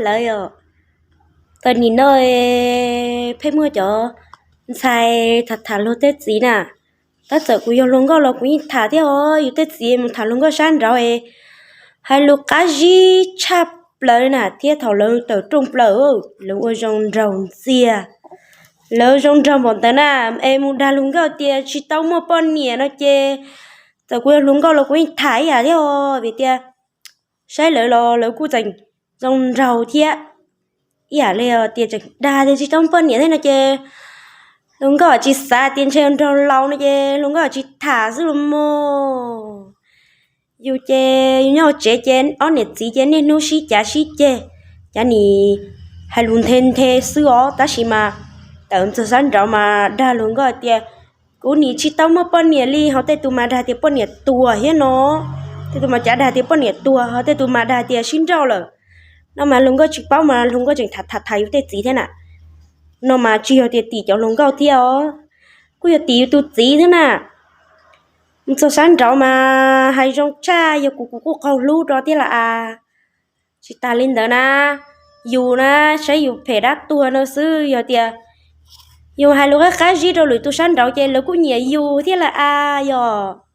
lawv os. Tau nim no pheej muaj cov ntxhais tham tham luag tej txiv na. Tab txawm kuv yog hluas nkauj los kuv yeej tham thiab os. Yus tej txiv mus tham hluas nkauj sab nraud es hais lus qab zib tshaj plaws na, thiab thaum lawv tawm rooj plaws lawv ua zoo nraug ntxiag. Lawv zoo nraug npaum ntawd na, es mus dag hluas nkauj tias tsis tau muaj poj niam no ces txawm kuv yog hluas nkauj los kuv yeej tham ib yam thiab os, vim tias saib lawv los lawv kuj tseem zoo nraug thiab. Ib yam li tias tseem dag tias tsis tau poj niam thiab no ces hluas nkauj tsis xav tias ntshe nraug laus no ces hluas nkauj tsis tham xwb los mas. Yus ces yus nyob hauv tsev ces ob niam txiv ces niaj hnub sib cav sib ceg, cav nim hais lus nthe nthe xwb os, tab sis mas tawm txog sab nraud mas dag hluas nkauj tias kuv nim tsis tau muaj poj niam li, ho tej tus mas dag tias poj niam tuag thiab no, tej tus mas cav dag tias poj niam tuag, ho tej tus mas dag tias sib nrauj lawm. No mas hluas nkauj tsis paub mas hluas nkauj tseem tham tham tham yus tej txiv thiab na. No mas tsis yog tias tim cov hluas nkauj thiab os, kuj yog tim yus tus txiv thiab na. Mus txog sab nraud mas hais zoo tshaj, yog kuv kuv kuj qaug hlub rau thiab las as. Tsis tas li ntawd na, yus na, saib yus phem dab tuag no xwb, yog tias yus hais lus qab qab zib rau lwm tus sab nraud ces lawv kuj nyiam yus thiab las as yog.